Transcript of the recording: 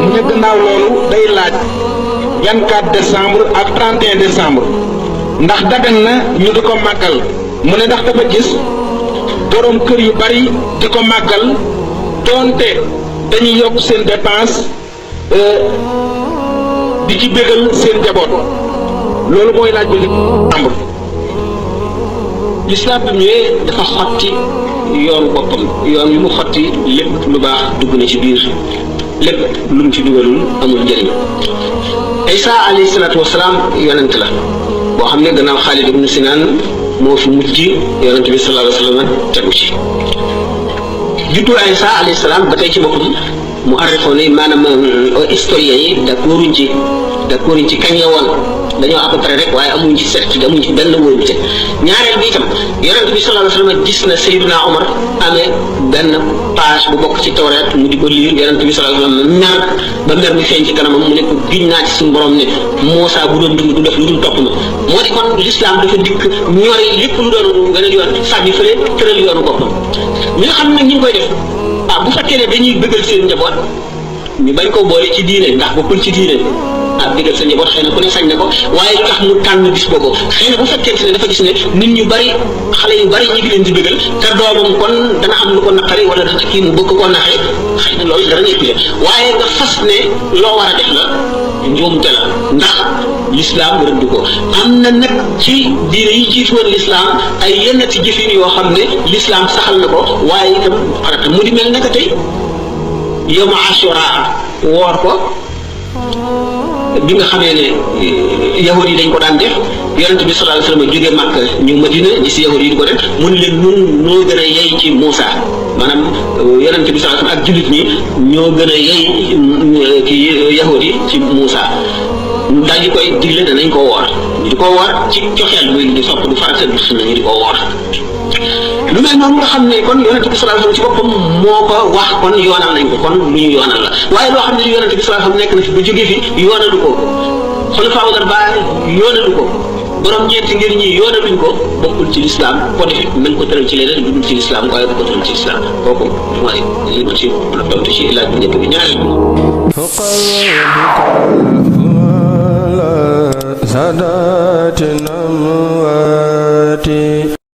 mu ne gannaaw loolu day laaj 24 décembre ak 31 décembre ndax dagan na ñu di ko màggal mu ne ndax dafa gis borom kër yu bari di ko màggal doonte dañuy yokk seen dépense di ci bégal seen njaboot loolu mooy laaj bi décembre. l'islam bi ñëwee dafa xotti yoonu boppam yoon wi mu xotti lépp lu baax dugg na ci biir lépp lu mu ci dugalul amul njëriñ. Isa alayhi salaatu wasalaam yonent la boo xam ne gannaaw Xaalid ibnu Sinaan moo fi mujj yonent bi sallallahu alayhi wa sallam tegu ci juddu Isa alayhi salaam ba tey ci boppam mu arrifoo ne maanaam historiens yi d'accorduñ ci kañ la woon dañoo à peu près rek waaye amuñ ci certitude amuñ ci benn wóorute. ñaareel bi itam yonent bi sallallahu alayhi wa sallam gis na Seydina Omar amee benn page bu bokk ci Tawreet mu di ko liir yonent bi sallallahu alayhi wa sallam mer ba mer mi feeñ ci kanamam mu ne ko giñ naa ci suñu borom ne Muusaa bu doon dund du def lu dul topp ma moo di kon l'islam dafa dikk ñori lépp lu doon beneen yoon sànni fële tëral yoonu boppam. ñi nga xam nag ñu ngi koy def bu fekkee ne dañuy bëggal seen njaboot ñu bañ ko boole ci diine ndax bokkul ci diine bëggal sa njaboot xëy na ku ne sañ na ko waaye lu tax mu tànn bis boobu xëy na bu fekkente ne dafa gis ne nit ñu bari xale yu bari ñu ngi leen di bëggal te doomam kon dana am lu ko naqari wala dana kii mu bëgg koo naxee xëy na loolu dara ñëpp waaye nga fas ne loo war a def la njuumte la ndax l'islam rëdd ko am na nag ci diine yi jiitu woon l'islam ay yenn ci jëfin yoo xam ne l'islam saxal na ko waaye itam farata mu di mel naka tey yow ma Ashura woor ko bi nga xamee ne yahud yi dañ ko daan def yonent bi sallallahu alayhi wasallam jógee Makka ñu Madina ñi si yahud yi di ko def mu ne leen nun noo gën a yey ci Muusa maanaam yonent bi sallallahu alayhi wasallam ak jullit ñi ñoo gën a yey ki yahud yi ci Muusa daal di koy digle ne nañ ko woor ñu di ko woor ci coxeel muy di sopp du farata du sunna ñu di ko woor lu mel noonu nga xam ne kon yonent bi sallallahu alayhi wasallam ci boppam moo ko wax kon yoonal nañ ko kon lu ñu yoonal la waaye loo xam ne yonent bi sallallahu alayhi wasallam nekk na fi ba jógee fi yoonalu ko xulafaa al-arbaa yoonalu ko borom ñeenti ngir ñi yoonaluñ ko bokkul ci lislaam ko defit nañ ko tëral ci leneen lu dul ci lislaam waaye bu ko tëral ci lislaam kooku mooy li ma ci mën a tontu ci laaj bu njëkk bi ñaareel bi سادات الأموات